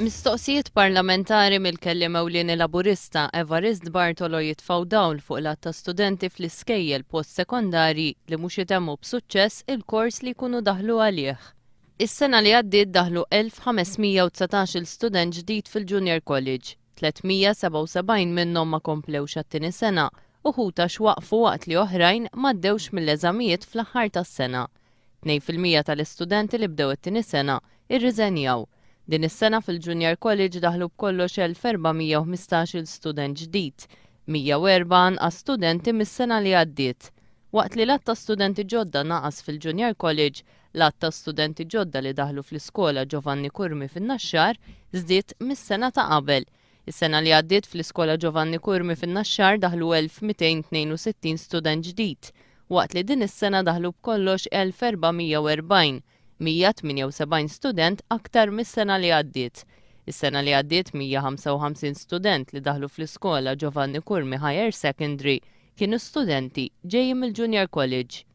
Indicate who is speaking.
Speaker 1: Mistoqsijiet parlamentari mill-Kelliem Ewlieni Laburista Evarist Bartolo jitfgħu dawl fuq l-għadd ta' studenti fl-iskejjel post-sekondarji li mhux itemmu b'suċċess il-kors li jkunu daħlu għalih. Is-sena li għaddiet daħlu 1,519-il student ġdid fil-Junior College, 377 minnhom ma komplewx għat-tieni sena, uħud għax waqfu waqt li oħrajn m'għaddewx mill-eżamijiet fl-aħħar tas-sena. 2% tal-istudenti li bdew it-tieni sena irriżenjaw. Din is-sena fil-Junior College daħlu b'kollox 1,415-il student ġdid, 104 anqas studenti mis-sena li għaddiet. Waqt li l-għadd ta' studenti ġodda naqas fil-Junior College, l-għadd ta' studenti ġodda li daħlu fl-iskola Giovanni Curmi fin-Naxxar żdied mis-sena ta' qabel. Is-sena li għaddiet fl-iskola Giovanni Curmi fin-Naxxar daħlu 1,262 student ġdid, waqt li din is-sena daħlu b'kollox 1,440, 178 student aktar mis-sena li għaddiet. Is-sena li għaddiet 155 student li daħlu fl-iskola Giovanni Curmi Higher Secondary kienu studenti ġejjin mill-Junior College.